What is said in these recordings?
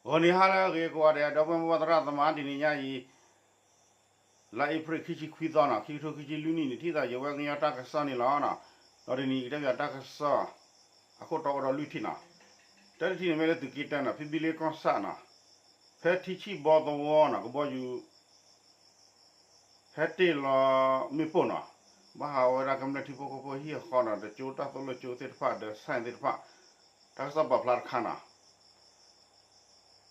ဂီၤနံၤဟါလၢအဂ့ၤကိးဂၤဒဲး ဒီပုၢ်ဝဲၢ်မိၢ်ပၢ်သရၣ်သမါ တနံၤညါအံၤ လါအ့ဖြ့ၣ်ခံဆံခွံသီနီၤ ခံကထိခံဆံလွံၢ်နံၣ်န့ၣ် ထံၣ်သးယဝဲကညီတၢ်ကစီၣ်န့ၣ်လီၤ. ဒီးတနံၤအံၤကတဲဘၣ်တၢ်ကစီၣ် အခိၣ်တီအိၣ်ဒီးလွံၢ်ထံၣ်နီၤ. တၢတထံၣ်န့ၣ်မ့ၢ်လၢသုးက့တၢနီၤ ဖဲဘံလ့ကီၢ်ဆၣ်နီၤ ဖဲထံဆံၣ်ဘီသဝီနီၤ ကဘီယူၤ ဟဲတ့ၢ်လီၤမ့ၣ်ပိၢ်နီၤ ဘၣ်ဟးဂီၤဝဲဒၣ်ကမျၢၢ်ထံဖိကီၢ်ဖိဟံၣ်အဃီနီၤ ဒီးကၠိတၢ်သိၣ်လိကၠိသ့ၣ်တဖၣ်ဒီး ဆိုင်သ့ၣ်တဖၣ် တၢ်ကစီၣ်ပာ်ဖျါတခါနီၤ.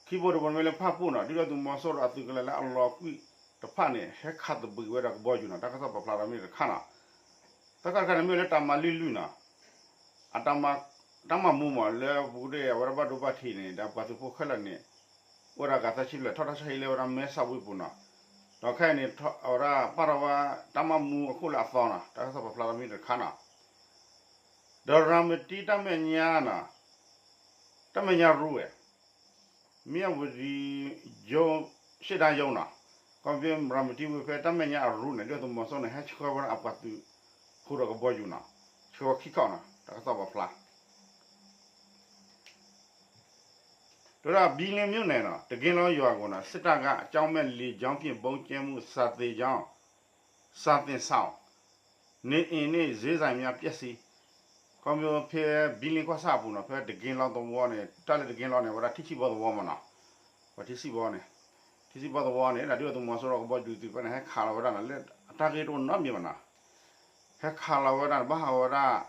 ခံဘိတဘိန့ၣ်မ့ၢ်လၢဖၣ်ပူၣ်နီၤ ဒုၣ်ဒါသုးမီၤစိရိၤအသုးကလၢၤလၢအလီၤကွံာ်တဖၣ်န့ၣ် ဟဲခးသဘှံးဝဲဒၣ်ကဘီယူၤနီၤ တၢ်ကစီၣ်ပာ်ဖျါဒီးမ့ၢ်တခါနီၤ. သၢခါတခါန့ၣ်မ့ၢ်လၢတၢ်မၤလွံၢ်လွံၢ်နီၤ အတၢ်မၤမူမးလၢပူၤဒ့ၣ်အဝဲဒၣ်ဘၣ်ဒိဘၣ်ထံးန့ၣ် ဒီးပှၤသုးဖိခဲလၢာ်န့ၣ် အိၣ်ဝဲဒၣ်ဂၤသၢဆံဘျဲၣ် ထီၣ်တၢ်ဆါဟံၣ်လၢဝဲဒၣ်မဲဆီးဝ့ၢ်ပူၤနီၤ. ဒီးခဲအံၤန့ၣ် အဝဲဒၣ်ပာ်ထီၣ်ဝဲတၢ်မၤမူအခိၣ်လၢအသီနီၤ တၢ်ကစီၣ်ပာ်ဖျါဒီးမ့ၢ်တခါနီၤ. ဒီးရၤမတံတၢ်မဲာ်ညါနီၤ တၢ်မဲာ်ညါရူဝဲ မ့ၢ်အဝဲဒၣ် ယိ ရှေ့တန်းရုံးနီၤ ခီဖျိရၤမတံဝ့ၢ်ဖဲတၢ်မဲာ်ညါအရူန့ၣ် ဒုၣ်ဒါသုးမီၤစိရိၤန့ၣ် ဟဲဆှၢဝဲဒၣ်အပှၤသုးဖိဒီးကဘီယူၤနီၤ ဆှၢဝဲခံခီနီၤ တၢ်ကစီၣ်ပာ်ဖျါ တဲဝဲဒၣ် ဘံလ့မြို့နယ်နီၤ တက့ၢ်လီၤယွၤအဂီၢ်နီၤ စစ်တပ်က အကြောင်းမဲ့ လေကြောင်းဖြင့် ဗုံးကြဲမှု စာသင်ကျောင်း စာသင်ဆောင် နေအိမ်နှင့် ဈေးဆိုင်များ ပျက်စီး ခီဖျိဖဲဘံလ့ကီၢ်ဆၣ်အပူၤနီၤ ဖဲတက့ၢ်လီၤသဝီန့ၣ် တၢ်လၢတက့ၢ်လီၤန့ၣ် အဝဲဒၣ်ထံဆံၣ်ဘီသဝီမးနီၤ ပှၤထံဆံၣ်ဘီန့ၣ် ထံဆံၣ်ဘီသဝီန့ၣ် ဒုၣ်ဒါသုးမီၤစိရိၤကဘီယူၤသုးဖဲန့ၣ် ဟဲခးလီၤဝဲဒၣ်နီၤ လၢအတၢ်ဂ့ၢ်တအိၣ်နီတမံၤဘၣ်နီၤ ဟဲခးလီၤဝဲဒၣ်န့ၣ် ဘၣ်ဟးဂီၤဝဲဒၣ်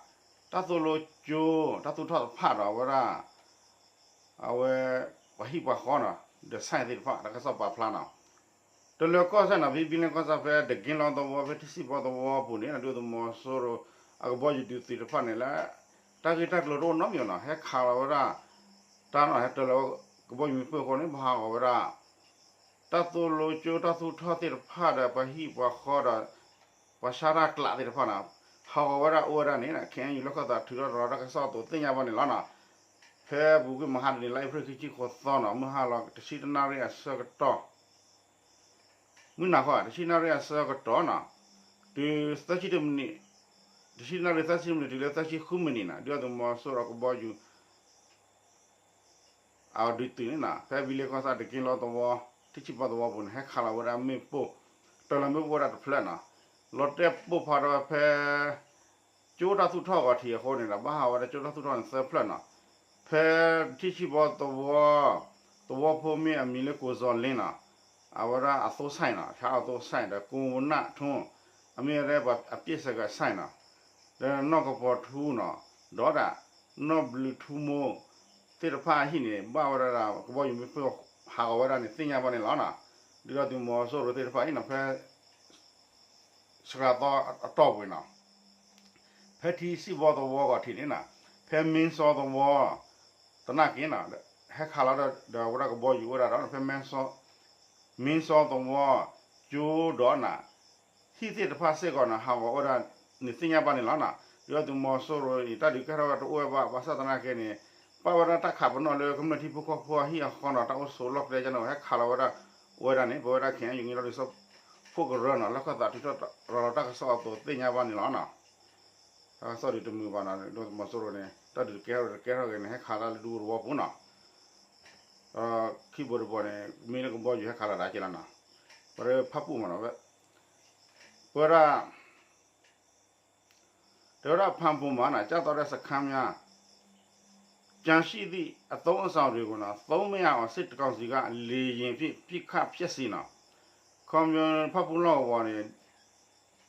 တၢ်သိၣ်လိကၠိ တၢ်သူၣ်ထီၣ်တဖၣ်ဒီးအဝဲဒၣ် အဝဲ ပှၤဟံၣ်ပှၤဃီနီၤ ဒီးဆိုင်သ့ၣ်တဖၣ် တၢ်ကစီၣ်ပာ်ဖျါနီၤ တလၢၤကီၢ်စဲၣ်နီၤ ဖဲဘံလ့ကီၢ်ဆၣ်ဖဲတက့ၢ်လီၤသဝီ ဖဲထံဆံၣ်ဘီသဝီအပူၤန့ၣ် ဒုၣ်ဒါသုးမီၤစိရိၤ အကဘီယူၤသုးတဖၣ်န့ၣ်လၢ တၢ်ဂ့ၢ်တၢ်ကျိၤတအိၣ်နီတမံၤနီၤ ဟဲခးလီၤဝဲဒၣ် တၢ်နီၤ ဟဲတလၢၤကဘီယူၤမ့ၣ်ပိၢ်အဃိန့ၣ် ဘၣ်ဟးဂီၤဝဲဒၣ် တၢ်သိၣ်လိကၠိတၢ်သူၣ်ထီၣ်သ့ၣ်တဖၣ်ဒီးပှၤဟံၣ်ပှၤဃီဒီး ပှၤဆါတၢ်ကျးသ့ၣ်တဖၣ်နီၤ ဟးဂီၤဝဲဒၣ်အိၣ်ဝဲဒၣ်န့ၣ် ခဲအံၤ လၢခၢၣ်သးထုးထီၣ်ရၤလီၤတၢ်ကစီၣ်အသိးသ့ၣ်ညါဘၣ်န့ၣ်လီၤနီၤ ဖဲပူၤကွံာ်မဟါတနံၤ လါအ့ဖြ့ၣ်ခံဆံဃိးသီနီၤ မုၢ်ဟါလီၤတဆံတနၣ်ရံၣ်အဆၢကတီၢ် မုၢ်နၤဃီ တဆံနၣ်ရံၣ်အဆၢကတီၢ်နီၤ တုၤသၢဆံတမံးနံး တဆံနၣ်ရံၣ်သၢဆံမံးနံးတုၤလၢသၢဆံဃုမံးနံးနီၤ ဒုၣ်ဒါသုးမီၤစိရိၤကဘီယူၤ အဒုးသုးန့ၣ်နီၤ ဖဲဘံလ့ကီၢ်ဆၣ်တက့ၢ်လီၤသဝီ ထံဆံၣ်ဘီသဝီပူၤန့ၣ် ဟဲခးလီၤဝဲဒၣ်မ့ၣ်ပိၢ် တလၢၤမ့ၣ်ပိၢ်ဝဲဒၣ်တဖျၢၣ်နီၤ လီၤတဲာ်ပိၢ်ဖးထီၣ်ဝဲဖဲ ကၠိတၢ်သူၣ်ထီၣ်ဂီၤထံးအဃိန့ၣ်ဒီး ဘၣ်ဟးဝဲဒၣ်ကၠိတၢ်သူၣ်ထီၣ်န့ၣ်သၢဖျၢၣ်နီၤ ဖဲထံဆံၣ်ဘီသဝီ သဝီဖိမ့ၢ်အမံၤလၢကိၣ်စီၤလ့နီၤ အဝဲဒၣ်အသိ ဆိုင်နီၤ ဆါအသိ ဆိုင် ဒီးကိၣ်နၣ်ထူ အမ့ၢ်ဝဲဒၣ်အပျဲၢ်စဲးကၤ ဆိုင်နီၤ ဒီးနီၢ်ကပီၤထူနီၤ ဒီးဒၣ် နီၢ်ဘျုးထူမိၢ် သ့ၣ်တဖၣ်အဟံၣ်န့ၣ် ဘၣ်ဝဲဒၣ်ကဘီယူၤမ့ၣ်ပိၢ်ဟးဂီၤဝဲဒၣ်န့ၣ် သ့ၣ်ညါဘၣ်န့ၣ်လီၤနီၤ ဒုၣ်ဒါသုးမီၤစိရိၤသ့ၣ်တဖၣ်အံၤနီၤ ဖဲ စှၤသီအတီၢ်ပူၤနီၤ ဖဲထံဆံၣ်ဘီသဝီဂီၤထံးန့ၣ်နီၤ ဖဲမ့ၢ်စီသဝီ သနာ်က့နီၤ ဟဲခးလီၤဒီးဝဲဒၣ်ကဘီယူၤအိၣ်ဝဲဒၣ်ဒီး ဖဲမ့ၢ်စီသဝီ ကၠိဒီးနီၤ ဟံၣ်သ့ၣ်တဖၣ်စ့ၢ်ကီးနီၤ ဟးဂီၤအိၣ်ဝဲဒၣ်န့ၣ်သ့ၣ်ညါဘၣ်န့ၣ်လီၤနီၤ ဒုၣ်ဒါသုးမီၤစိရိၤအံၤ တၢ်ဒုးကဲထီၣ်ဝဲတအိၣ်ဝဲဘၣ် ဘၣ်ဆၣ်သနာ်က့န့ၣ် ပာ်ဝဲဒၣ်တၢ်ခးပနီၣ်လၢကမျၢၢ်ထံဖိကီၢ်ဖိအဟံၣ်အဃီနီၤ တၢ်အိၣ်ဆိးလီၢ်ကျဲကန့ၣ် ဟဲခးလီၤဝဲဒၣ် အိၣ်ဝဲဒၣ်န့ၣ် ပဝဲဒၣ် ခဲအံၤ ယူၤ ကညီဒီး ဖိကရၢနီၤ လၢခၢၣ်သးထုးထီၣ်ရၤလီၤတၢ်ကစီၣ်အသိးသ့ၣ်ညါဘၣ်န့ၣ်လီၤနီၤ တၢ်ကစီၣ်ဒုးတမုာ်ဘၣ်နီၤ ဒုၣ်ဒါသုးမီၤစိရိၤန့ၣ် တၢ်ဒုးကဲထီၣ်ကဲထီၣ်က့ၤန့ၣ် ဟဲခးလၢဒူသဝီပူၤနီၤ ခံဘိတဘိန့ၣ် မ့ၢ်လၢကဘီယူၤဟဲခးလီၤဒၣ်က့လီၤနီၤ ပဝဲဖၣ်ပူၣ်မးနီၤ ပဝဲဒၣ် တဲဝဲဒၣ်ဖၣ်ပူၣ်မးနီၤ ကျားသောင်းရဲစခန်းများ ကျန်ရှိသည့် အသုံးအဆောင်တွေကို သုံးမရအောင် စစ်ကောင်စီက လေယာဉ်ဖြင့် ပစ်ခတ်ဖျက်ဆီးနီၤ ခီဖျိဖၣ်ပူၣ်လီၢ်ကဝီၤန့ၣ်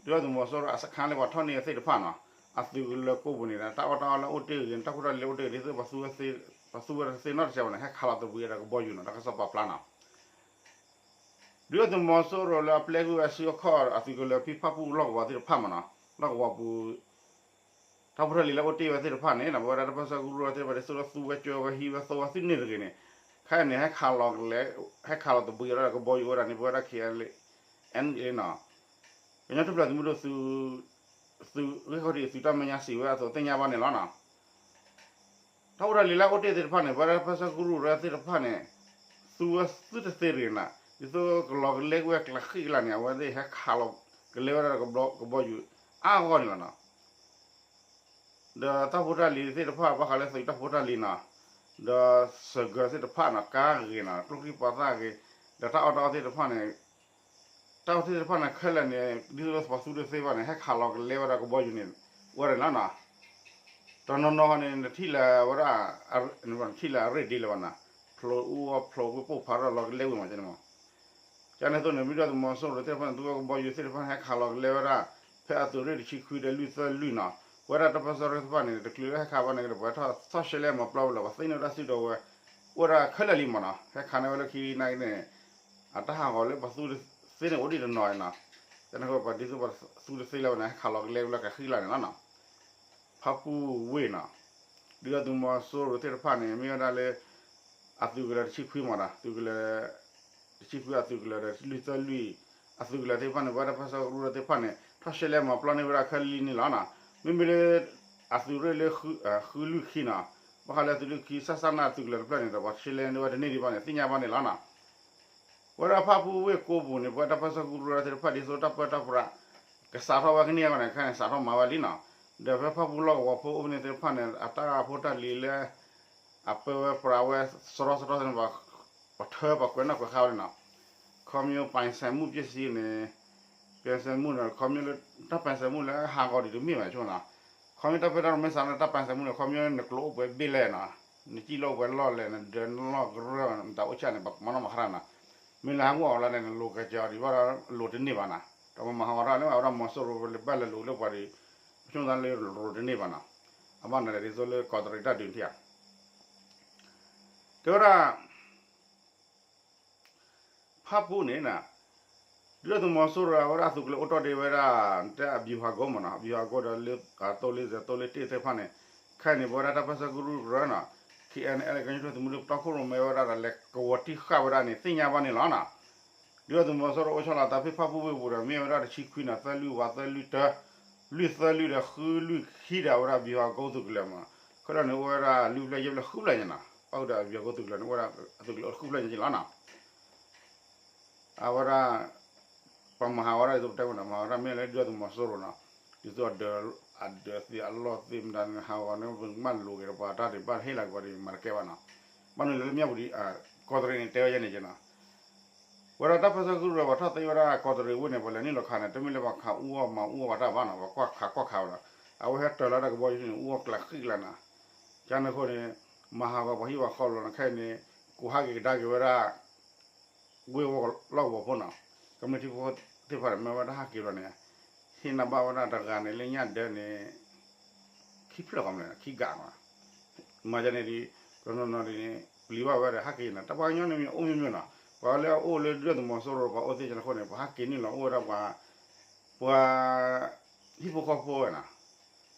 ဒုၣ်ဒါသုးမီၤစိရိၤအစခန်းလၢပှၤထီၣ်န့ၢ်အသ့ၣ်တဖၣ်နီၤ အသုးကလၢၤကိးပူၤန့ၣ် တၢ်အီၣ်တၢ်အီလၢအအိၣ်တ့ၢ်ဂ့ၤ တၢ်ဖိတၢ်လံၤလၢအအိၣ်တ့ၢ်ဂ့ၤ ဒ်သိး ပှၤသူဝဲတသ့နီတစဲးဘၣ်န့ၣ် ဟဲခးလီၤသဘှံးဝဲဒၣ်ကဘီယူၤနီၤ တၢ်ကစီၣ်ပာ်ဖျါနီၤ ဒုၣ်ဒါသုးမီၤစိရိၤလၢအပျဲကွံာ်ဝဲအစုအခီၣ် အသုးကလၢၤဖဲဖၣ်ပူၣ်လီၢ်ကဝီၤသ့ၣ်တဖၣ်မးနီၤ လီၢ်ကဝီၤပူၤ တၢ်ဖိတၢ်လံၤလၢအအိၣ်တ့ၢ်ဝဲသ့ၣ်တဖၣ်န့ၣ် ပဝဲဒၣ်တၢ်ပၢဆှၢကရူၢ်သ့ၣ်တဖၣ်န့ၣ် သိၣ်လိသူဝဲကၠိဝဲဟံးဝဲသိဝဲသုန့ၣ်တဂ့ၤန့ၣ် ခဲအံၤန့ၣ် ဟဲခးလီၤကလဲ ဟဲခးလီၤသဘှံးဝဲဒၣ်ကဘီယူၤဝဲဒၣ်န့ၣ် ပဝဲဒၣ် ခဲအံၤ နီၤ ကညီထူၣ်ဖျဲးသုးမုၢ်ဒိၣ် သုး သုးဂ့ၢ်ခီၣ်ထံး သုးတၢ်မဲာ်ညါစံးဝဲအသိးသ့ၣ်ညါဘၣ်န့ၣ်လီၤနီၤ တၢ်ဖိတၢ်လံၤလၢအအိၣ်တ့ၢ်သ့ၣ်တဖၣ်န့ၣ် ပဝဲဒၣ်တၢ်ပၢဆှၢကရူၢ်သ့ၣ်တဖၣ်န့ၣ် သူဝဲသုတသ့တဂ့ၤနီၤ ဒ်သိးကလီၤကလဲကွံာ်ဝဲကျးဃံၣ်ကလာ်န့ၣ် အဝဲသ့ၣ်ဟဲခးလီၤကလဲဝဲဒၣ်ကဘီယူၤအါဂီၢ်န့ၣ်လီၤနီၤ ဒီးတၢ်ဖိတၢ်လံၤသ့ၣ်တဖၣ် ဘၣ်ဃးလၢသုးတၢ်ဖိတၢ်လံၤနီၤ ဒီးစၢၤကၢၤသ့ၣ်တဖၣ်နီၤ ကါဂ့ၤနီၤ ကျိချံပှၤသၣ်ဂ့ၤ, ဒီးတၢ်အီၣ်တၢ်အီသ့ၣ်တဖၣ်န့ၣ် တၢ်အီၣ်သ့ၣ်တဖၣ်န့ၣ် ခဲလၢာ်န့ၣ် ဒ်သိးပှၤသူတသ့ဘၣ်န့ၣ် ဟဲခးလီၤကလဲဝဲဒၣ်ကဘီယူၤန့ၣ် အိၣ်ဝဲဒၣ်နီၤနီၤ, တနီၤနီၤန့ၣ် နထံၣ်လၢဝဲဒၣ် နထံၣ်လၢအရ့ၣ်ဒ့လၢၤဘၣ်နီၤ, ဖျိအူအီၣ်ဖျိဝ့ၢ်ပိၢ်ဖးထီၣ်လီၤကလဲဝ့ၢ်မးန့ၣ်မး ကန့ၣ်အသိးန့ၣ် မ့ၢ်ဒၣ်သုးမီၤစိရိၤသ့ၣ်တဖၣ်န့ၣ် သူဝဲကဘီယူၤသ့ၣ်တဖၣ်န့ၣ် ဟဲခးလီၤကလဲဝဲဒၣ် ဖဲအသုးရ့ၣ်တဆံခွံဒီးလွံၢ်သၢလွံၢ်နီၤ, ပဝဲဒၣ်တၢ်ပၢဆှၢကရူၢ်သ့ၣ်တဖၣ်န့ၣ် တချုးလၢဟဲခးဘၣ်န့ၣ်ဒီး ပှၤထီၣ်ဆီၣ်ရှဲလဲမၤပျီဝဲလီၤ ပှၤသ့န့ၢ်ဝဲဒၣ်စုဒီးဝဲ အိၣ်ဝဲဒၣ်ခဲလၢာ်လံမးနီၤ, ဟဲခးန့ၢ်ဝဲလၢခံနာ်က့န့ၣ် အတၢ်ဟးဂီၤလၢပှၤသူတသ့န့ၣ်အိၣ်ဒံးတနီၤနီၤ, ကန့ၣ်အဃိပှၤဒ်သိးပှၤသူတသ့လၢၤဘၣ်န့ၣ် ဟဲခးလီၤကလဲဝဲလၢကဃံလၤန့ၣ်လီၤနီၤ. ဖၣ်ပူၣ်ဝ့ၢ်နီၤ, ဒုၣ်ဒါသုးမီၤစိရိၤသ့ၣ်တဖၣ်န့ၣ် မ့ၢ်ဝဲဒၣ်လၢ အသုးကလၢၤတဆံခွံမးနီၤ, သုးကလၢၤ တဆံခွံအသုးကလၢၤဒီးလွံၢ်သၢလွံၢ် အသုးကလၢၤသ့ၣ်တဖၣ်န့ၣ် ပဝဲဒၣ်တၢ်ပၢဆှၢကရူၢ်သ့ၣ်တဖၣ်န့ၣ် ထီၣ်ရှဲလဲမၤပျီန့ၢ်ဝဲဒၣ်ခဲလၢာ်လံန့ၣ်လီၤနီၤ. မ့မ့ၢ်လၢ အသုးရ့ၣ်လၢ ဃုလွံၢ်ခံနီၤ, ဘၣ်ဃးလၢအသုးရ့ၣ်ခံ စၣ်စၣ်နၢ်အသုးကလၢၤတဖျၢၣ်န့ၣ်ဒီး ပှၤရှဲလဲန့ၢ်ဝဲတန့ၢ်ဒံးဘၣ်န့ၣ် သ့ၣ်ညါဘၣ်န့ၣ်လီၤနီၤ. ပဝဲဒၣ်ဖၣ်ပူၣ်ဝ့ၢ်ကိးပူၤန့ၣ် ပဝဲတၢ်ပၢဆှၢကရူၢ်သ့ၣ်တဖၣ်ဒ်သိးတၢ်ပၢတၢ်ပြး ကစးထီၣ်ဝဲကန့ၢ်အဂီၢ်န့ၣ် ခဲန့ၣ် စးထီၣ်မၤဝဲလံနီၤ. ဒီးဖဲဖၣ်ပူၣ်လီၢ်ကဝီၤဖိအိၣ်ဖဲန့ၣ်သ့ၣ်တဖၣ်န့ၣ် အတၢ်ဖိတၢ်လံၤလၢ အပၢဝဲပြးဝဲစရီစရီသ့ၣ်န့ၣ် ပှၤထၢပှၤကွဲးနီၣ်ကွဲးဃါဝဲန့ၣ်နီၤ. ခီဖျိပၢၢ်စဲးမူၣ်ပျဲၢ်စံန့ၣ် ပၢၢ်စဲးမူၣ်န့ၣ် ခီဖျိလၢ တၢ်ပၢၢ်စဲးမူၣ်လၢဟးဂီၤဒံးတမ့ၢ်ဘၣ်ဆိနီၤ. ခီဖျိတၢ်ပၢတၢ်ပြးမ့ၢ်စးလၢတၢ်ပၢၢ်စဲးမူၣ်န့ၣ် ခီဖျိနကျိအိၣ်ပှဲၤဘ့ၣ်လဲၣ်နီၤ, နစံၣ်လီၢ်အိၣ်ပှဲၤလီၢ်လဲၣ် နဒၢးနလီၢ်ကရၢၢ် နတၢ်အိၣ်ဆၣ်န့ၣ် ပမၤနီၣ်မၤဃါနၤ, မ့ၢ်လၢဟးဂီၤအီၤလၢန့ၣ် နလိၤကစၢ်အီၤဒံးဘၣ်ဒီးလိၤတန့ၢ်ဘၣ်နီၤ. ဒီးပမၤဟးဂီၤထီၣ်လၢအဝဲဒၣ်မီၤစိရိၤလၢဘၣ်လဲၤလိၤလၢပှၤဒီး ပဆိကမိၣ်သးလၢလိၤတန့ၢ်ဘၣ်နီၤ. အဘၣ်နၤလဲၣ်ဒ်သိးလၢကီးတရံးတၢ်ဒုးထံၣ်ဧါ တဲဝဲဒၣ် ဖၣ်ပူၣ်န့ၣ်နီၤ, ဒုၣ်ဒါသုးမီၤစိရိၤအဝဲဒၣ်အသုးကလၢၤအိၣ်တီၢ်ဒံးဝဲဒၣ် တဲအဗျူဟာကုန်းမးနီၤ, အဗျူဟာကုန်းဒီးလၢ အသိလ့စဲးသိလ့တ့ၢ်သ့ၣ်တဖၣ်န့ၣ်, ခဲအံၤန့ၣ် ပဝဲဒၣ်တၢ်ပၢဆှၢကရူၢ်ကရၢနီၤ, ခ့ၣ်အဲၣ်အဲၣ် ကညီတၢ်သမူလၢပတီၢ်ခိၣ်ရိၣ်မဲဝဲဒၣ်ဒီးလဲၤကဝီၤတံၢ်ဃာ်ဝဲဒၣ်န့ၣ် သ့ၣ်ညါဘၣ်န့ၣ်လီၤနီၤ. ဒုၣ်ဒါသုးမီၤစိရိၤအိၣ်ဆီလီၤသးဖဲဖၣ်ပူၣ်ဝ့ၢ်ပူၤဒီး မ့ၢ်ဝဲဒၣ်တဆံခွံနီၤ, သၢလွံၢ်ဝး သၢလွံၢ်တၢ, လွံၢ်သၢလွံၢ်ဒီးဃုလွံၢ်ခံဒီး အဝဲဒၣ်အဗျူဟာကုန်းသုးကလၢၤမး, ခဲလၢာ်န့ၣ် အိၣ်ဝဲဒၣ်လွံၢ်ဖျၢၣ်ယဲၢ်ဖျၢၣ်ဃုဖျၢၣ်ညါနီၤ, အဝဲဒၣ်အဗျူဟာကုန်းသုးကလၢၤန့ၣ် အိၣ်ဝဲဒၣ်အသုးကလၢၤအိၣ်ဃုဖျၢၣ်ညါလီၤနီၤ. အဝဲဒၣ် ပှၤမၤဟးဂီၤတၢ်ဒ်သိးပတဲဝဲနီၤ, မၤဟးဂီၤတၢ်မ့ၢ်လၢဒုၣ်ဒါသုးမီၤစိရိၤနီၤ, ဒ်သိးအဒၢးသ့ၣ်အလီၢ်သ့ၣ်မတၤန့ၣ် ဟးဂီၤန့ၣ် ပမၤလိာ်က့ၤဒီးပှၤတၢ်ဒံးဘၣ်ဟ့ၣ်လီၤက့ၤပှၤဒံး မၤတကဲဘၣ်နီၤ. ဘၣ်မနုၤလဲၣ်လၢမၠၣ်ဝတံၤ ကီးတရံးန့ၣ် တဲဝဲယဲန့ၣ်က့နီၤ. ဝဲဒၣ်တၢ်ပၢဆှၢကရူၢ်ဒီး ပှၤထီၣ်သ့ဝဲဒၣ်ကီးတရံးဝ့ၢ်န့ၣ် ပှၤလဲၤနုာ်လီၤခးန့ၣ် တမ့ၢ်လၢပှၤခးအူအီၣ်မၤအူအီၣ်ပှၤတၢ်ဘၣ်နီၤ, ပှၤကွၢ်ခးကွၢ်ခးဝဲနီၤ, အဝဲဟဲတၢၤလီၤတၢ်ကဘီယူၤန့ၣ် အူအီၣ်ကျးဃံကျးနီၤ. ကန့ၣ်အဃိန့ၣ် မၤဟးဂီၤပှၤဟံၣ်ပှၤဃီလီၤန့ၣ် ခဲအံၤန့ၣ် ကိးဟးက့ၤကဒါက့ၤဝဲဒၣ် ဝ့ၢ်ဝီလီၢ်ကဝီၤဖိနီၤ, ကမျၢၢ်ထံဖိသ့ၣ်တဖၣ်န့ၣ် မ့ၢ်ဝဲတၢ်ဟးက့ၤဘျီန့ၣ် ဟ့ၣ်နၤဘၣ်ဝဲဒၣ်တဂၤန့ၣ် လၢညၣ်ဒၢန့ၣ် ခံဖျၢၣ်ဃီမး ခံဂၤမး, မၤဒ်န့ၣ်ဒီး တနီၤနီၤဒ်န့ၣ် ပျံၤဘၣ်ဝဲဒီးဟးက့ၤနီၤ, တၢ်ပှၤကညီန့ၣ်မ့ၢ်အိၣ်မ့ၢ်မ့ၢ်နီၤ, ပှၤလၢအအိၣ်လၢဒုၣ်ဒါသုးမီၤစိရိၤပှၤအိၣ်သ့ၣ်ကန့ၣ်အဃိန့ၣ် ပှၤဟးက့ၤနုာ်လီၤအိၣ်ဝဲဒၣ်ပှၤ ပှၤ ဟံၣ်ဖိဃီဖိဝဲနီၤ,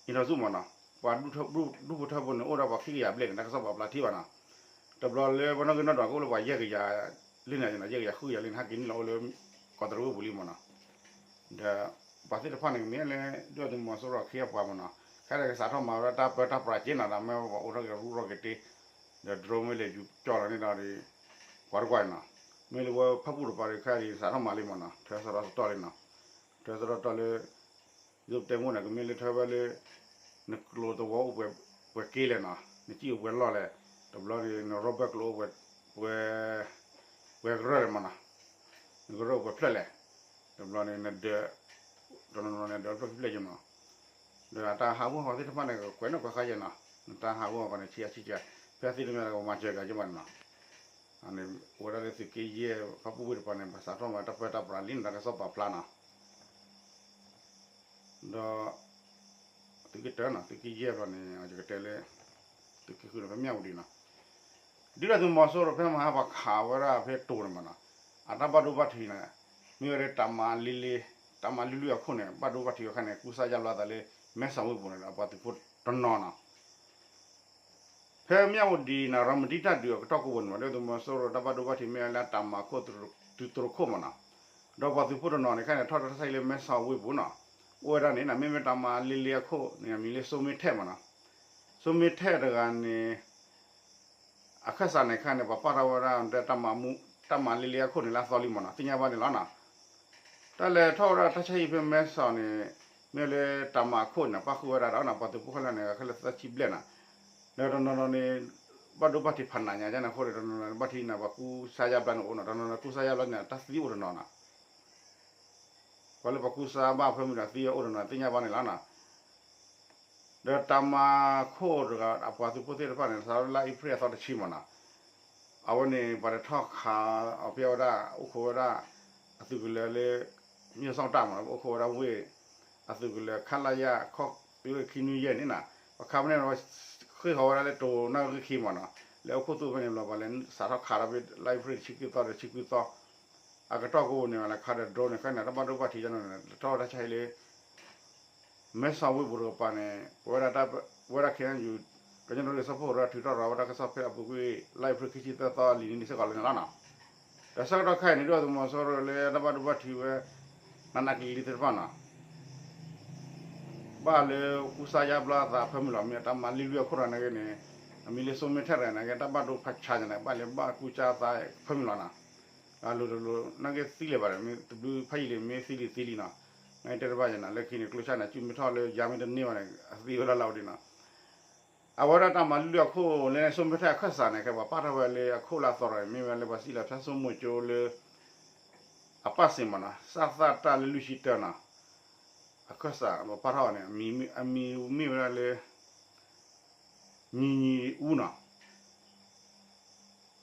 အံၤထီၣ်ဆူၣ်မးနီၤ, ပှၤဒူၣ်ဖိထၢဖိန့ၣ် အိၣ်ဒီးပှၤခံကယၤဘျဲၣ်န့ၣ် တၢ်ကစီၣ်ပာ်ဖျါထံဘၣ်နီၤ, တဘျီလၢပှၤနီၣ်ဂံၢ်နီၣ်ဒွးကအိၣ်လၢပှၤယဲၢ်ကယၤ လၢန့ၣ် ယဲၢ်ကယၤဃုကယၤလၢန့ၣ် ဟဲက့ၤနုာ်လီၤအိၣ်လၢ ကီးတရံးဝ့ၢ်ပူၤလံမးနီၤ, ဒီးပှၤသ့ၣ်တဖၣ်န့ၣ် ကမ့ၢ်လၢဒုၣ်ဒါသုးမီၤစိရိၤအခ့အပှၤမးနီၤ, ခဲလၢာ်ကစးထီၣ်မၤဝဲဒၣ်တၢ်ပၢတၢ်ပြးက့နီၤ, ဒီးမ့ၢ်ပှၤအိၣ်ထီၣ်က့ၤရူၢ်ထီၣ်က့ၤတ့ၢ်, ဒီး drone မ့ၢ်လဲၤယူၤကၠီၣ်လီၤန့ၣ်ဒီး ကွၢ်တကွၢ်နီၤ, မ့ၢ်လၢဝဲဖၣ်ပူၣ်တပၤဒီးခဲအံၤစးထီၣ်မၤလံမးနီၤ, ထၢစရီစတီၢ်လံနီၤ, ထၢစရီစတီၢ်လၢ ဒ်သိးပတဲမ့ၢ်န့ၣ် ကမ့ၢ်လၢထၢဝဲလၢ နကျိၤသဝီအိၣ်ပှဲၤက့လဲၣ်နီၤ, နစံၣ်အိၣ်ပှဲၤလီၢ်လဲၣ်, တဘျီန့ၣ် န rubber ကျိၤအိၣ်ပှဲၤ ပှဲၤကရၢၢ်လဲၣ်မးနီၤ, နကရၢၢ်အိၣ်ပှဲၤဖျၢၣ်လဲၣ်, တဘျီန့ၣ် နဒၢး တနီၤနီၤန့ၣ် ဒၢးဖျၢၣ်ခံဖျၢၣ်ယဲၢ်မးနီၤ, ဒီးတၢ်ဟးဂီၤသ့ၣ်တဖၣ်န့ၣ် ကွဲးနီၣ်ကွဲးဃါယဲၢ်နီၤ, နတၢ်ဟးဂီၤဃီန့ၣ် ဆံးအါဆံးကဲ, ဖဲသ့ၣ်တမံၤကမၤစၢၤကၤယဲၢ်မးနီၤ, အန့ၣ် အိၣ်ဝဲဒၣ်လၢသုးက့ယဲၢ် ဖၣ်ပူၣ်ဝ့ၢ်တပၤန့ၣ် ပစးထီၣ်မၤတၢ်ပၢတၢ်ပြးလံန့ၣ် တၢ်ကစီၣ်ပာ်ဖျါနီၤ ဒီး သုးက့တၢနီၤ သုးက့ယဲၢ်ဘျီန့ၣ် ယကတဲလၢ သုးက့ဃုန့ၣ် ဖဲမၠၣ်ဝတံၤနီၤ, ဒုၣ်ဒါသုးမီၤစိရိၤဖဲမဟါပှၤခးဝဲဒၣ်ဖဲတိၤန့ၣ်မးနီၤ, အတၢ်ဘၣ်ဒိဘၣ်ထံးန့ၣ် မ့ၢ်ဝဲဒၣ်တၢ်မၤလ့လ့ တၢ်မၤလွံၢ်လွံၢ်အခိၣ်န့ၣ် ဘၣ်ဒိဘၣ်ထံးဝဲခါန့ၣ် ကူစါယါဘျါသးလၢ မဲဆီးဝ့ၢ်ပူၤန့ၣ်ဒီး ပှၤသုးဖိတနီၤနီၤ ဖဲမၠၣ်ဝတံၤန့ၣ် ရၤမတံတၢ်ဒုးအကတီၢ်ကိးပူၤန့ၣ် ဒုၣ်ဒါသုးမီၤစိရိၤတၢ်ဘၣ်ဒိဘၣ်ထံးမ့ၢ်ဝဲလၢတၢ်မၤခိၣ်သုးတရူးခိၣ်မးနီၤ, ဒီးပှၤသုးဖိတနီၤန့ၣ် ခဲန့ၣ် ထီၣ်တၢ်ဆါဟံၣ်လၢမဲဆီးဝ့ၢ်ပူၤနီၤ, အိၣ်ဝဲဒၣ်န့ၣ် မ့မ့ၢ်တၢ်မၤလ့လ့အခိၣ်န့ၣ် အမံၤလၢစိမ့ထဲၣ်မးနီၤ, စိမ့ထဲၣ်တဂၤန့ၣ် အခၢၣ်စးန့ၣ်ခါန့ၣ် ပှၤပာ်ထီၣ်ဝဲဒၣ် တၢ်မၤလ့လ့အခိၣ်န့ၣ် လၢအသီလံမးနီၤ သ့ၣ်ညါဘၣ်န့ၣ်လီၤနီၤ. တၢ်လဲၤထီၣ်ဝဲဒၣ်တၢ်ဆါဟံၣ်ဖဲမဲဆီးန့ၣ် မ့ၢ်လၢတၢ်မၤခိၣ်န့ၣ် ပာ်ဃုာ်ဝဲဒၣ်ဒီးနီၤ ပှၤသုးဖိခဲလၢာ်န့ၣ် ခဲလၢာ်သၢဆံဘျဲၣ်နီၤ, ဒီးတနီၤနီၤန့ၣ် ဘၣ်ဒိဘၣ်ထံးဖးနးညါန့ၣ်အဃိန့ၣ် တနီၤနီၤဘၣ်ထံးန့ၣ် ပှၤကူစါယါဘျါန့ၣ်အိၣ်နီၤ, တနီၤနီၤကူစါယါဘျါန့ၣ် တၢ်သံအိၣ်တနီၤနီၤ, ပှၤလၢပှၤကူစါဘၣ်ဖၢမုၢ်ဒီးသံအိၣ်တနီၤ သ့ၣ်ညါဘၣ်န့ၣ်လီၤနီၤ. ဒီးတၢ်မၤခိၣ်တဂၤ အပှၤသုးဖိသ့ၣ်တဖၣ်န့ၣ် စးထီၣ်လၢအ့ဖြ့ၣ်အသီတဆံမးနီၤ, အဝဲန့ၣ် ပှၤတထီၣ်ခးအီၤဖဲဝဲဒၣ် အိၣ်ခိးဝဲဒၣ် အသုးကလၢၤလၢ မ့ၢ်စီၣ်တၢ်မးနီၤ, အိၣ်ခိးဝဲဒၣ်ဝ့ၢ် အသုးကလၢၤ ခလရ ခီၣ်သုးခံနွံယဲၢ်န့ၣ်နီၤ, ပှၤခးဖဲန့ၣ် ဃ့ၢ်ဃီၤဝဲဒၣ်လၢတိၤနၢ်ဂ့ၢ်ခံမးနီၤ, လၢအိၣ်ခိၣ်သူၣ်ဖဲန့ၣ်ဘျီ ပှၤလဲၤစးထီၣ်ခးဒီးဖဲလၢအ့ဖြ့ၣ်တဆံခွံသီဒီးတဆံခွံသီ အကတီၢ်ကိးပူၤန့ၣ် လဲၤခးဒီး drone န့ၣ် ခဲန့ၣ် တၢ်ဘၣ်ဒိဘၣ်ထံးန့ၣ် လဲၤထီၣ်ဝဲဒၣ်ဆၣ်ဟံးလၢ မဲၢ်ဆီးဝ့ၢ်ပူၤတကပၤန့ၣ် ပဝဲဒၣ် ဝဲဒၣ် ခ့ၣ်အဲၣ်ယူၣ် ကညီဒီကလုာ်စၢဖှိၣ်ကရၢ ထုးထီၣ်ရၤဝဲဒၣ်တၢ်ကစီၣ်ဖဲအပူၤကွံာ် လါအ့ဖြ့ၣ်ခံဆံသၢသီလံၤန့ၣ်စ့ၢ်ကီးလၢန့ၣ်လီၤနီၤ. ဒီးဆၢကတီၢ်ခဲအံၤန့ၣ် ဒုၣ်ဒါသုးမီၤစိရိၤလၢတၢ်ဘၣ်ဒိဘၣ်ထံးဝဲ နးနးကလံၤကလံၤသ့ၣ်တဖၣ်နီၤ ဘၣ်လၢကူစါယါဘျါအသးဖၢမုၢ်လီၤ မ့ၢ်တၢ်မၤလုၢ်လုၢ်အခိၣ်တဂၤနာ်က့န့ၣ် အမံၤလၢစိမ့ၢ်ထဲတဂၤနာ်က့ တၢ်ဘၣ်ဒိဖးဆါန့ၣ် ဘၣ်လၢဘၣ်ကူစါအသးဖၢမုၢ်လီၤနီၤ. အလိၤတလိၤ နာ်က့သံလၢၤဘၣ်ဒီး မ့ၢ်တဘျုးဖးယံာ်လံ မ့ၢ်သံလံသံလံနီၤ. နာ်က့တဲတဘၣ်ယဲနီၤ လၢခံန့ၣ် ကျိၣ်ဆၣ်န့ၣ် စုၣ်မ့ၢ်ထီၣ်လၢယါမ့ၢ်တန့ၢ်ဘၣ်န့ၣ် အသံဝဲဒၣ်လၢအီၤဒ်နီၤ. အဝဲဒၣ်တၢ်မၤလုၢ်လုၢ်အခိၣ်လၢစိမ့ၢ်ထဲအခၢၣ်စးန့ၣ် ခဲပှၤပာ်ထီၣ်ဝဲလၢအခိၣ်လၢအသီဒီး မ့ၢ်ဝဲလၢပှၤစံးလီၤဖၠါစိမိၤကၠိလၢ အပၣ်စ့ၣ်မးနီၤ စၣ်သၣ်တၢ်လၢလွံၢ်ဆံတၢနီၤ အခၢၣ်စး ပှၤပာ်ထီၣ်အီၤန့ၣ် အမံၤမ့ၢ်ဝဲဒၣ်လၢ ညီညီဦးနီၤ.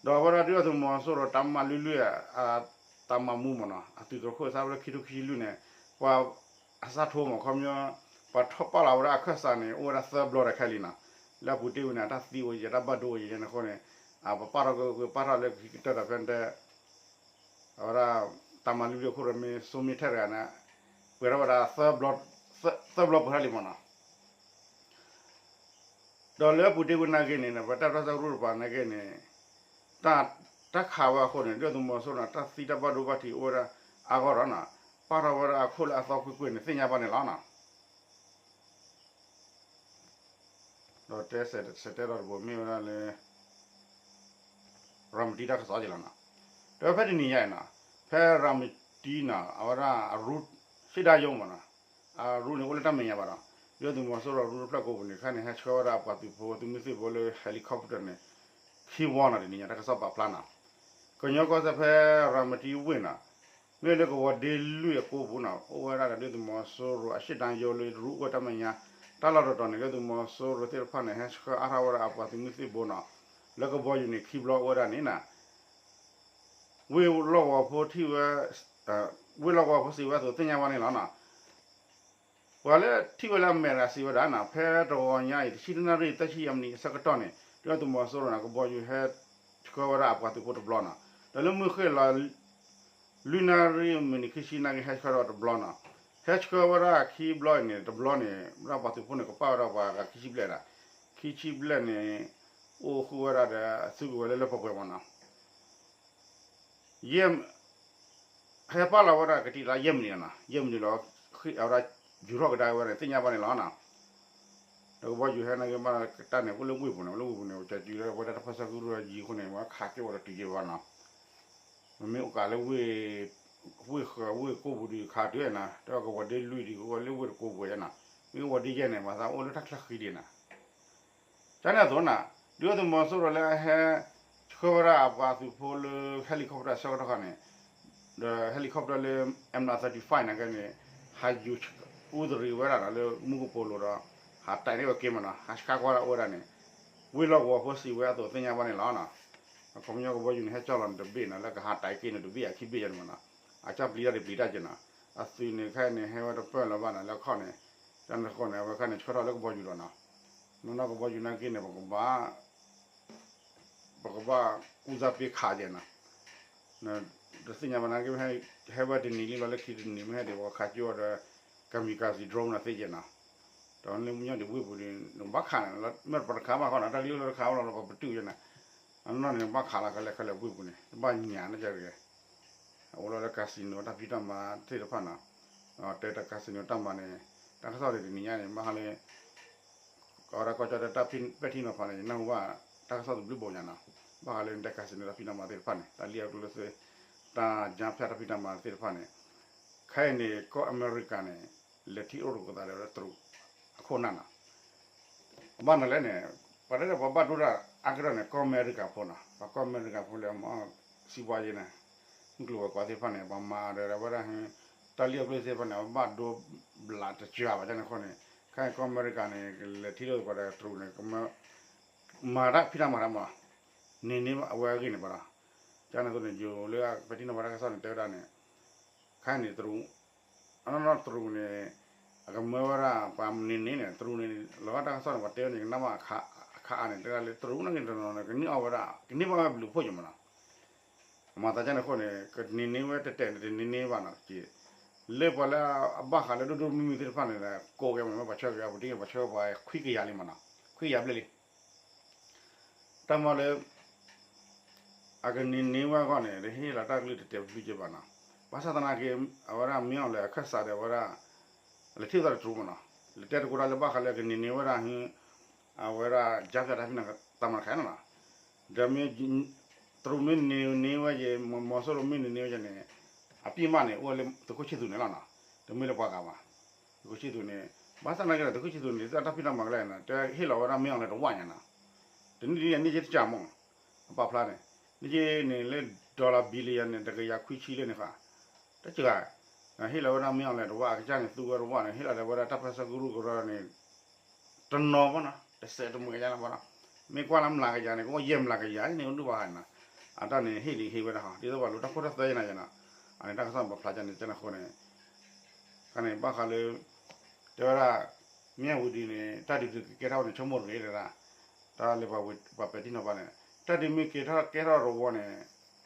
ဒီးအဝဲဒၣ်ဒုၣ်ဒါသုးမီၤစိရိၤတၢ်မၤလုၢ်လုၢ် အတၢ်မၤမူမးနီၤ အသုးသရၣ်ခိၣ်စးဖဲလၢခံထိခံဆံလွံၢ်န့ၣ် ပှၤအစးထိမး ခီပညီ ပှၤထီၣ်ပာ်လီၤဝဲဒၣ်အခၢၣ်စးန့ၣ် အိၣ်ဝဲဒၣ်သၢဘျီတခါလံနီၤ. လၢအပူၤတ့ၢ်ဝံၤန့ၣ် တၢ်သံအိၣ်ယဲ တၢ်ဘၣ်ဒိအိၣ်ယဲန့ၣ်အဃိန့ၣ် ပပာ်ထီၣ်ကပာ်ထီၣ်လၢခံကတၢၢ်ဒီးဖဲန့ၣ် အဝဲဒၣ် တၢ်မၤလုၢ်လုၢ်အခိၣ်ဒီးမ့ၢ်စိမ့ၢ်ထဲတဂၤန့ၣ် ပှဲၤထီၣ်ဝဲဒၣ် သၢဘျီပှဲၤထီၣ်လံမးနီၤ. ဒီးလၢအပူၤတ့ၢ်ဝံၤနာ်က့န့ၣ် ပတၢ်ပၢၢ်ဆၢကရူၢ်တပၤနာ်က့န့ၣ် တၢ်ခးဝဲအဃိန့ၣ် ဒုၣ်ဒါသုးမီၤစိရိၤန့ၣ် တၢ်သံတၢ်ဘၣ်ဒိဘၣ်ထံးအိၣ်ဝဲဒၣ်အါဂီၢ်ဒီးနီၤ ပာ်ထီၣ်ဝဲဒၣ်အခိၣ်လၢအသီကွ့ၢ်ကွ့ၢ်န့ၣ် သ့ၣ်ညါဘၣ်န့ၣ်လီၤနီၤ. ဒီးတဲစဲးတဲဒီးတဘိမ့ၢ်ဝဲဒၣ်လၢ ရၤမတံတၢ်ကစီၣ်က့ၤလီၤနီၤ. ဒီးဖဲတနံၤညါအံၤနီၤ ဖဲရၤမတံနီၤ အဝဲဒၣ်အရူ ရှေ့တန်းရုံးမးနီၤ အရူန့ၣ်အိၣ်လၢတၢ်မဲာ်ညါဘၣ်ဒီး ဒုၣ်ဒါသုးမီၤစိရိၤအရူတဖျၢၣ်ကိးပူၤန့ၣ် ခဲန့ၣ် ဟဲဆှၢဝဲဒၣ်အပှၤသုးဖိသုးမုၢ်သံၣ်ဘိလၢ helicopter န့ၣ် ခံဝီနီၤ တနံၤညါတၢ်ကစီၣ်ပာ်ဖျါနီၤ. ကညီကီၢ်စဲၣ်ဖဲရၤမတံဝ့ၢ်နီၤ မ့ၢ်လၢကဝီၤဒ့လွံၢ်အကိးပူၤနီၤ အိၣ်ဝဲဒၣ်ဒီးဒုၣ်ဒါသုးမီၤစိရိၤအရှေ့တန်းရုံးလၢ ရူအိၣ်တၢ်မဲာ်ညါ တၢ်လီၢ်တတီၤန့ၣ် ဒုၣ်ဒါသုးမီၤစိရိၤသ့ၣ်တဖၣ်န့ၣ် ဟဲဆှၢအါထီၣ်ဝဲဒၣ်အပှၤသုးမုၢ်သံၣ်ဘိနီၤ လၢကဘီယူၤန့ၣ်ခံဘျီအိၣ်ဝဲဒၣ်န့ၣ်နီၤ ဝ့ၢ်လီၢ်ကဝီၤဖိထံၣ်ဝဲ ဝ့ၢ်လီၢ်ကဝီၤဖိစံးဝဲအသိးသ့ၣ်ညါဘၣ်န့ၣ်လီၤနီၤ. ပှၤလၢထံၣ်ဝဲလၢအမဲာ်တဂၤစံးဝဲဒၣ်နီၤ ဖဲတဂီၤညါအံၤ တဆံတနၣ်ရံၣ်သၢဆံယဲၢ်မံးနံးအဆၢကတီၢ်န့ၣ် ဒုၣ်ဒါသုးမီၤစိရိၤန့ၣ် ကဘီယူၤဟဲဆှၢဝဲဒၣ်အပှၤသုးဖိတဘျီနီၤ ဒီးလၢမုၢ်ဃ့ၢ်လီၤ လွံၢ်နၣ်ရံၣ်မံးနံးခံဆံနာ်က့ ဟဲဆှၢထီၣ်တဘျီနီၤ ဟဲဆှၢဝဲဒၣ်ခံဘျီအံၤန့ၣ် တဘျီန့ၣ် ဝဲဒၣ်ပှၤသုးဖိန့ၣ် ကပာ်ဝဲဒၣ်ပှၤဂၤခံဆံဘျဲၣ်ဒၣ် ခံဆံဘျဲၣ်န့ၣ် အိၣ်ဃုာ်ဝဲဒၣ်ဒီး အသုကဝဲၤလၢလၢပှဲၤပှဲၤမးနီၤ ယဲၢ် ဟဲပာ်လီၤဝဲဒၣ်ကတံာ်လၢယဲၢ်မံးနံးနီၤ ယဲၢ်မံးနံးလီၤ အဝဲဒၣ်ယူၤထီၣ်ကဒါဝဲန့ၣ် သ့ၣ်ညါဘၣ်န့ၣ်လီၤနီၤ. ဒီးကဘီယူၤဟဲနာ်က့ဘၣ်ကတၢၢ်န့ၣ် အိၣ်လၢဝ့ၢ်ပူၤန့ၣ် လၢဝ့ၢ်ပူၤန့ၣ် ကစၢ်စုလၢဝဲဒၣ်တၢ်ပၢၢ်ဆၢကရူၢ်ယံၤအဃိန့ၣ် ဝဲခးက့ၤဝဲဒီးတုၤယဲၢ်ဘၣ်နီၤ. မ့မ့ၢ်အိၣ်ကးလၢဝ့ၢ် ဝ့ၢ်ဃၢၤဝ့ၢ်ကိးပူၤဒီးခးတုၤနီၤ တဲဝဲကဝီၤဒ့လွံၢ်ဒီးကဝီၤလၢဝ့ၢ်တကိးပူၤနီၤ မ့ၢ်ကဝီၤဒ့ယဲၢ်န့ၣ် မၤသးအိၣ်လၢတၢ်ချၢဃံဒံးနီၤ ကန့ၣ်အသိးနီၤ ဒုၣ်ဒါသုးမီၤစိရိၤလၢအဟဲ ဆှၢဝဲဒၣ်အပှၤသုးဖိလၢ helicopter ဆၢကတီၢ်ခီန့ၣ် ဒီး helicopter လၢ M nine thirty-five နာ်က့န့ၣ် ဟးယူၤအူသရံးဝဲဒၣ်ဒီးလၢမူကပိာ်လိၤဒီး ဟးတဲာ်န့ၢ်ဝဲက့ၤမးနီၤ ဟးဆှၢကွၢ်ဒၣ်အိၣ်ဝဲဒၣ်န့ၣ် ဝ့ၢ်လီၢ်ကဝီၤဖိစံးဝဲအသိးသ့ၣ်ညါဘၣ်န့ၣ်လီၤနီၤ. အခီပညီကဘီယူၤန့ၣ် ဟဲကၠီလီၤန့ၣ်တဘ့ၣ်နီၤ လၢကဟးတဲာ်က့ၤန့ၣ်တဘ့ၣ်အခံဘ့ၣ်ယဲၢ်န့ၣ်မးနီၤ အကၠီပျံၤတၢ်ဒံးပျံၤတၢ်က့ၤနီၤ အသုးန့ၣ်ခဲအံၤန့ၣ် ဟဲဝဲတပၢၢ်လၢၤဘၣ်နီၤ လၢအခီၣ်န့ၣ် တၢ်န့ၣ်အဃိန့ၣ် အဝဲခါန့ၣ် ဆှၢထီၣ်လၢကဘီယူၤလီၤနီၤ နီၢ်နီၢ်ကဘီယူၤနာ်က့န့ၣ် ပကဘၣ် ပကဘၣ်ကူစါပ့ၤခးက့ၤနီၤ တသ့ၣ်ညါဘၣ်နာ်က့ ဟဲဝဲတနံၤလံလီၤ လၢခံတနံၤမ့ၢ်ဟဲဒံး ပကခးကၠိအီၤဒီး kamikaze drone နီၤသ့က့ၤနီၤ ဒီးလၢမုၢ်ညီဒံးဝ့ၢ်ပူၤန့ၣ် နဘၣ်ခးန့ၣ် မ့ၢ်ပတခးဘၣ်ဃီနီၤ တၢ်ကလုၢ်လၢတခးဘၣ်လီၤ ပပတုာ်ယဲၢ်န့ၣ် အနီၢ်န့ၣ် နဘၣ်ခးလီၤခဲလၢာ်ခဲလၢာ်ဝ့ၢ်ပူၤန့ၣ် တဘၣ်ညါန့ၣ်ကဲတဂ့ၤ အအိၣ်လီၤလၢ casino တၢ်ဖံးတၢ်မၤသ့ၣ်တဖၣ်နီၤ တဲတၢ် casino တၢ်မၤန့ၣ် တၢ်ကစီၣ်ဒ်တနံၤညါန့ၣ် ဘၣ်ဃးလၢ ကီၢ်ဒၣ်ကီၢ်ကၠီတဲတၢ်ပဲာ်ထံနီၤဖးန့ၣ် ယနၢ်ဟူဘၣ် တၢ်ကစီၣ်တဘျုးဘိညါနီၤ ဘၣ်ဃးလၢနတဲ casino တၢ်ဖံးတၢ်မၤသ့ၣ်တဖၣ်န့ၣ် တၢ်လံၣ်အကျိၤလၢသ့ တၢ်ကၠါဖၠၣ်တၢ်ဖံးတၢ်မၤသ့ၣ်တဖၣ်န့ၣ် ခဲအံၤန့ၣ် ကီၢ်အမဲရကၤန့ၣ် လဲၤထံၣ်အိၣ်တကိးသးဒီးတရူးအခိၣ်နၢ်နီၤ ဘၣ်နလဲၣ်န့ၣ် ပှၤတဲဒီးပှၤဘၣ်ဒိတၢ် အါကတၢၢ်န့ၣ် ကီၢ်အမဲရကၤဖိနီၤ, ပှၤကီၢ်အမဲရကၤဖိလၢ စီးပွားရေးန့ၣ် မုၢ်ကျိၤဝဲၤကွာ်သ့ၣ်တဖၣ်န့ၣ် ပှၤမၤဒီးဝဲဒၣ် တၢ်လံၣ်အီၣ်ကျ့သ့ၣ်တဖၣ်န့ၣ် အဝဲဘၣ်ဒိဘျးတစှၤဘၣ်န့ၣ်အဃိန့ၣ် ခဲအံၤကီၢ်အမဲရကၤန့ၣ် ကလဲၤထံၣ်လိာ်သကိးဒီးတရူးန့ၣ် မၤတၢ်ဖံးတၢ်မၤတၢ်မး န့ၣ်န့ၢ်အဝဲအဂ့ၢ်န့ၣ်ဘၣ်ဒီး ကန့ၣ်အသိးန့ၣ် ယိၤလၢပဲာ်ထံနီၤဖးတၢ်ကစီၣ်န့ၣ် တဲဝဲဒၣ်န့ၣ် ခဲအံၤန့ၣ်တရူး အနီၢ်နီၢ်တရူးန့ၣ် အကမၢဝဲဒၣ် ပှၤန့ၣ်န့ၣ်န့ၣ် တရူးန့ၣ် လီၤဂာ်တၢ်ကစီၣ်န့ၣ် ပှၤတဲဝဲန့ၣ် ကနၣ်ဘၣ်အခါအါန့ၣ် တဲဒၣ်လၢတရူးန့ၣ်က့ၤတနီၤန့ၣ် ကန့ၢ်အီၣ်ဝဲဒၣ် ကန့ၢ်ဘၣ်ဝဲဘျုးဖှိၣ်က့ၤမးနီၤ မၤသးဒ်န့ၣ်အဃိန့ၣ် ကန့ၢ်န့ၢ်ဝဲတဲတဲန့ၣ် တန့ၢ်န့ၢ်ဘၣ်နီၤက့ၤ လၢပှၤလၢအဘၣ်ဃးလၢဒိၣ်ဒိၣ်မုၢ်မုၢ်သ့ၣ်တဖၣ်န့ၣ် ကိးက့ၤမး ပှၤဆှၢက့ၤ ပူၤတ့ၢ်က့ၤ ပှၤဆှၢပှၤခွံကယၤလံမးနီၤ ခွံကယၤဘျဲၣ်လံ တၢ်မၤလၢ အကန့ၢ်န့ၢ်ဝဲအဂီၢ်န့ၣ် တဟ့ၣ်လီၤတၢ်ကလုၢ်တတဲာ်ဘျုးက့ၤဘၣ်နီၤ ဘၣ်ဆၣ်သနာ်က့ အဝဲဒၣ်မ့ၢ်အီၤလၢအခၢၣ်စးဒီးအဝဲဒၣ် လဲၤထံၣ်သးတရူးမးနီၤ လဲၤတဲသကိးတၢ်လၢဘၣ်ဃးလၢအကန့ၢ်န့ၢ်ဝဲဒၣ် အဝဲဒၣ် ကြားဖြတ်တၢ်ဖံးတၢ်မၤတခါနီၤ ဒီးမ့ၢ် တရူးမ့ၢ်န့ၢ်န့ၢ်ဝဲက့ၤ မီၤစိရိၤမ့ၢ်န့ၢ်န့ၢ်ဝဲက့ၤန့ၣ် အပံၢ်မးန့ၣ် အိၣ်ဝဲလၢသုးခိၣ်ဆံၣ်သူးန့ၣ်လီၤနီၤ တမ့ၢ်လၢပှၤဂၤဘၣ် သုးခိၣ်ဆံၣ်သူးန့ၣ် ဘၣ်ဆၣ်သနာ်က့ဒီး သုးခိၣ်ဆံၣ်သူးန့ၣ် တၢ်ဖံးတၢ်မၤကလဲာ်န့ၣ် တဟ့ၣ်လီၤဝဲဒၣ်မ့ၢ်အီၤလၢတဝၣ်ညါနီၤ တနံၣ်တနံၣ်န့ၣ်က့တကးမး အပာ်ဖျါန့ၣ် န့ၣ်က့န့ၣ်လၢ dollar billion န့ၣ် တကယၤခွံဆံလၢန့ၣ်ဃီ တကး ဟ့ၣ်လီၤဝဲဒၣ်မ့ၢ်အီၤလၢတဝၣ် အကစၢ်န့ၣ်သူဝဲတဝၣ်န့ၣ် ဟ့ၣ်လီၤဒီးဝဲဒၣ်တၢ်ပၢၢ်ဆၢကရူၢ်ကရၢန့ၣ် တနီၤဘၣ်နီၤ တစဲးတမှဲးယါလီၤဘၣ်နီၤ မ့ၢ်ကွၢ်လၢမျးကယၤန့ၣ် ကအိၣ်ယဲၢ်မျးကယၤန့ၣ် ကဒုၣ်ဘၣ်ဃးနီၤ အတၢ်န့ၣ်ဟ့ၣ်လံဟ့ၣ်ဝဲဒၣ်ဃီ ဒ်သိးပှၤလူၤတၢ်ခိၣ်တၢ်သၢယါနီၤယါနီၤ အန့ၣ်တၢ်ကစီၣ်ပာ်ဖျါကန့ၣ် ကန့ၣ်အဃိန့ၣ် ခါန့ၣ် ဘၣ်ဃးလၢ တဲဝဲဒၣ် မၠၣ်ဝတံၤန့ၣ် တၢ်ဒုးကကဲထီၣ်ဝဲန့ၣ် ဆိကမိၣ်တဂ့ၤတဒၣ် တၢ်လၢပှၤပဲာ်ထံနီၤဖးန့ၣ် တၢ်ဒုးမ့ၢ်ကဲထီၣ်ကဲထီၣ်တဝီန့ၣ်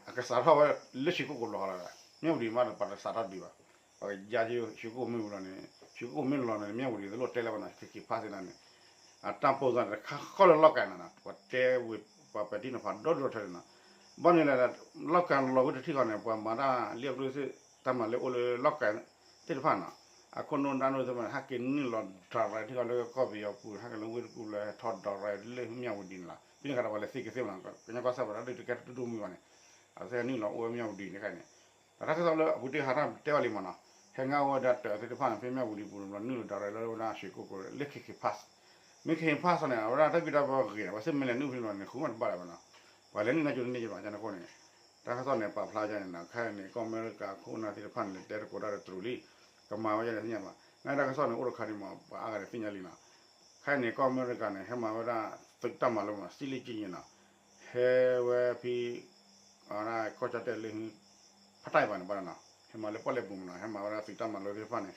အကစးထီၣ်ဝဲလၢရွှေကုက္ကိုလီၤလီၤ မၠၣ်ဝတံၤမးဒီးပှၤတစးထီၣ်ဒုးဘၣ် ပှၤကယါရွှေကုက္ကိုမ့ၢ်ဝံၤလီၤန့ၣ် ရွှေကုက္ကိုမ့ၢ်လီၤန့ၣ် မၠၣ်ဝတံၤတလိၣ်တဲလၢၤဘၣ်နီၤ ကက့ၤဖးသ့နီၤန့ၣ် အတၢ်ပိၢ်စၢ်န့ၣ် တခါဃီလၢလီၢ်ကၤနီၤ ပှၤတဲဝံၤ ပှၤပဲာ်ထံနီၤဖးဒီဒိၣ်ထီၣ်န့ၣ်နီၤ ဘၣ်န့ၣ်လဲၣ် လီၢ်ကၤလီၤဝဲတထံၣ်ဃီန့ၣ် ပှၤမၤတၢ်လံၣ်အီၣ်ကျ့သ့ၣ် တၢ်မၤလၢအိၣ်လၢလီၢ်ကၤသ့ၣ်တဖၣ်နီၤ အခိၣ်နူာ်တၢ်နိသ့ၣ်တဖၣ်န့ၣ် ဟဲက့ၤနုာ်လီၤ direct ထံၣ်ဃီလၢကီၢ်ပယီၤပူၤ ဟဲက့ၤလၢဝ့ၢ်တကူၣ်လၢဟဲထီၣ် direct လၢမၠၣ်ဝတံၤန့ၣ်လီၤ ဖဲန့ၣ်ဃီဒီးပှၤလဲၤသ့က့ၤသ့မးနီၤ ကညီကီၢ်စဲၣ်ပှၤတၢ်ဒုးတကဲထီၣ်တဒိၣ်မုၢ်ဘၣ်န့ၣ် အဝဲသ့ၣ်နုာ်လီၤအိၣ်ဝဲမၠၣ်ဝတံၤန့ၣ်ခါန့ၣ် ဒီးတၢ်ကစီၣ်လၢအပူၤတ့ၢ်ဟးထီၣ်တဲဘၣ်လံမးနီၤ ဟဲငါအိၣ်ဝဲဒၣ်တၢးသ့ၣ်တဖၣ်န့ၣ် ဖဲမၠၣ်ဝတံၤပူၤန့ၣ် နုာ်လီၤ direct လၢဝဲဒၣ်ရွှေကုက္ကိုလၢ ကက့ၤဖး မ့ၢ်ကဟ့ၣ်ဖးစီန့ၣ် အဝဲဒၣ်တၢ်ဘံၣ်တၢ်ဘၢဂ့ၤန့ၣ် ပှၤစ့ၢ်မ့ၢ်လဲၤနုာ်ဖဲန့ၣ်ဘၣ်န့ၣ် ဃုမးတဘၣ်လၢၤဘၣ်နီၤ ပှၤလဲၤနုာ်န့ၢ်ကၠိတန့ၢ်က့ၤဘၣ် ကန့ၣ်အဃိန့ၣ် တၢ်ကစီၣ်န့ၣ် ပာ်ဖျါကန့ၣ်နီၤ ခဲအံၤန့ၣ် ကီၢ်အမဲရကၤခိၣ်နၢ်သ့ၣ်တဖၣ်န့ၣ် လဲၤတဲသကိးတၢ်ဒီးတရူးလံ ကမၤဝဲဒ်န့ၣ်သ့ၣ်ညါဘၣ် နာ်က့တၢ်ကစီၣ်န့ၣ် အိၣ်တခါဒံးမး ပှၤအါဂၤန့ၣ်သ့ၣ်ညါလံနီၤ ခဲအံၤန့ၣ် ကီၢ်အမဲရကၤန့ၣ် ဟဲမၤဝဲဒၣ်သုးတၢ်မၤလိမး စံလ့ၣ်ကၠံန့ၣ်နီၤ ဟဲဝဲဖဲ အဝဲဒၣ်ကီၢ်ကၠီၣ်တဲၣ်လၢ ဖးတၢ်အံၤဘၣ်န့ၣ်ဘၣ်နီၤ ဟဲမၤလၢပီၣ်လဲၣ်ပူၤမးနီၤ ဟဲမၤဝဲဒၣ်သုးတၢ်မၤလိသ့ၣ်တဖၣ်န့ၣ်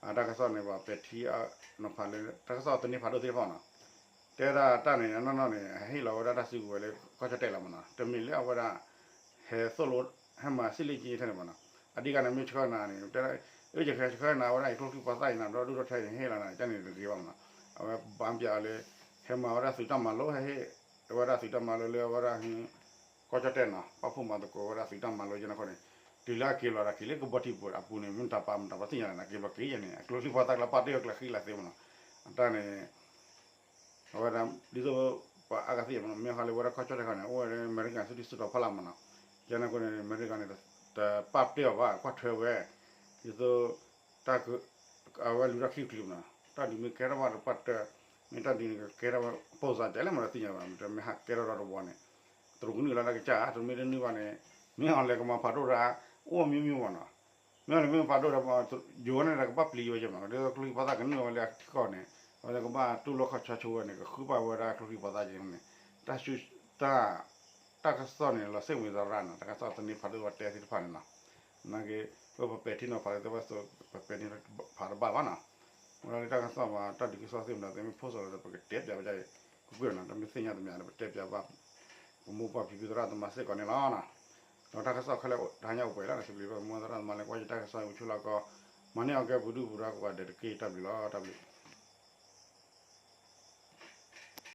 အတၢ်ကစီၣ်န့ၣ် ပှၤပဲာ်ထံနီၤဖးလၢ တၢ်ကစီၣ်သန့ဖးဒိၣ်သ့ၣ်တဖၣ်နီၤ တဲဒၣ်တၢ်န့ၣ် အနီၢ်နီၢ်န့ၣ် ဟဲဟ့ၣ်လီၤဝဲဒၣ်တၢ်စုကဝဲၤလၢကီၢ်ကၠီၣ်တဲၣ်လီၤမးနီၤ တမ့ၢ်လၢအဝဲဒၣ် ဟဲသိၣ်လိ ဟဲမၤစံလ့ၣ်ကၠံထဲန့ၣ်ဘၣ်နီၤ အဓိကန့ၣ်မ့ၢ်ဆှၢနၤန့ၣ် တဲဒၣ် အၢ ယကဟဲဆှၢနၤဝဲဒၣ်အံၤ ကျိချံမျိာ်သၣ်အံၤန့ၣ် ဒီဒိၣ်ဒီထၢအံၤန့ၣ် ဟ့ၣ်လီၤနၤ ကန့ၣ်တဂ့ၤဘၣ်မးနီၤ အဝဲဘၣ်ပျးအီၤလၢ ဟဲမၤဝဲဒၣ်သုးတၢ်မၤလိ ဟဲဟ့ၣ်ဝဲဒၣ်သုးတၢ်မၤလိလၢအဝဲဒၣ် ကီၢ်ကၠီၣ်တဲၣ်နီၤ ပာ်ဖှိၣ်မၤသကိးဝဲဒၣ်သုးတၢ်မၤလိကန့ၣ်အဃိန့ၣ် တုၤလၢအက့ၤလီၤဒီးက့ၤလၢကဘီထံပူၤအပူၤန့ၣ် မတၤပာ်မတၤပာ်သ့ၣ်ညါလၢၤနီၤ က့ၤဘျီက့ၤယဲန့ၣ် အကျိချံမျိာ်သၣ်ကျါပာ်တ့ၢ်အီၤကျါဃံလၤသ့မးနီၤ အတၢ်န့ၣ် အဝဲဒၣ် ဒ်သိး ပှၤအါဂၤသ့ၣ်ညါမးနီၤ မ့ၢ်ဟးလၢဝဲဒၣ်ကီၢ်ကၠီၣ်တဲၣ်ခါန့ၣ် အိၣ်ဝဲလၢအမဲရကၤ သုးဒ်သိးထီၣ်ဖီလာ်မးနီၤ ကန့ၣ်အဃိန့ၣ် အမဲရကၤန့ၣ် တပာ်တ့ၢ်အီၤဘၣ် ကွၢ်ထွဲဝဲ ဒ်သိး တၢ် အဝဲလူၤတၢ်ခံကလုာ်မးနီၤ တၢ်ဒုးမ့ၢ်ကဲထီၣ်ဘၣ်တပာ်တ့ၢ် မ့ၢ်တၢ်ဒုးန့ၣ် ကကဲထီၣ်ပိၢ်စၢ်ဒ်လဲၣ်မးဒီးသ့ၣ်ညါဘၣ် မ့ၢ်တမ့ၢ်ဟးကဲထီၣ်ဒီးတဝီန့ၣ် တရူးကနုာ်လီၤတၢ်ကစၢ် တမ့ၢ်တနုာ်ဘၣ်န့ၣ် မ့ၢ်အီၤလဲၤကမၤဖးဒိၣ်တၢ် အိၣ်မံၤမံၤမးနီၤ မ့ၢ်အီၤလဲၤမ့ၢ်ဖးဒိၣ်ဒီး ယိၤန့ၣ်ဒီးကဘၣ်ပျံၤဝဲက့ၤမး ဒ်သိးကျိချံမျိာ်သၣ်ကနုာ်ဝဲလၢအထံကီၢ်န့ၣ် အဝဲသ့ၣ်ကဘၣ်တူၢ်လိာ်ခီၣ်ဆါဆိဝဲန့ၣ် ကဃုပာ်ဝဲဒၣ်ကျိချံမျိာ်သၣ်က့ၤန့ၣ် တၢ် တၢ်ကစီၣ်န့ၣ် လီၤစ့ၣ်ဝံၤသရၣ်နီၤ တၢ်ကစီၣ်သန့ဖးဒိၣ်ဝဲတဲသ့ၣ်တဖၣ်န့ၣ်နီၤ နာ်က့ ပပဲာ်ထံနီၤဖးလၢသ့ၣ်ဘၣ်သိး ပပဲာ်ထံဖးတဘၣ်ဘၣ်နီၤ ဝဲဒၣ်လၢတၢ်ကစီၣ်မး တၢ်ဒုးကစီၣ်သ့ၣ်မးဒီး သုမ့ၢ်ဖိစီၤလီၤဒီး ပကတဲပၠးဝဲဒၣ် ကွ့ၢ်ကွ့ၢ်နီၤ တမ့ၢ်သ့ၣ်ညါတမံၤဒီး ပတဲပၠးဘၣ် ပမိၢ်ပၢ်ဖံဖုသရၣ်သမါစ့ၢ်ကီးန့ၣ်လီၤနီၤ ဒီးတၢ်ကစီၣ်ခဲလၢာ် တဟါညါအိၣ်ပှဲၤလီၤ စံးဘျုးဘၣ်မိၢ်သရၣ်သမါလၢကွၢ်ယတၢ်ကစီၣ် ဝံၤဆူလီၤကီး မၤန့ၢ်အီၤကဲပူၤဒုၣ်ပူၤဒါကိးဂၤဒဲးတက့ၢ် တၢ်ဘျုးလီၤ တၢ်ဘျုး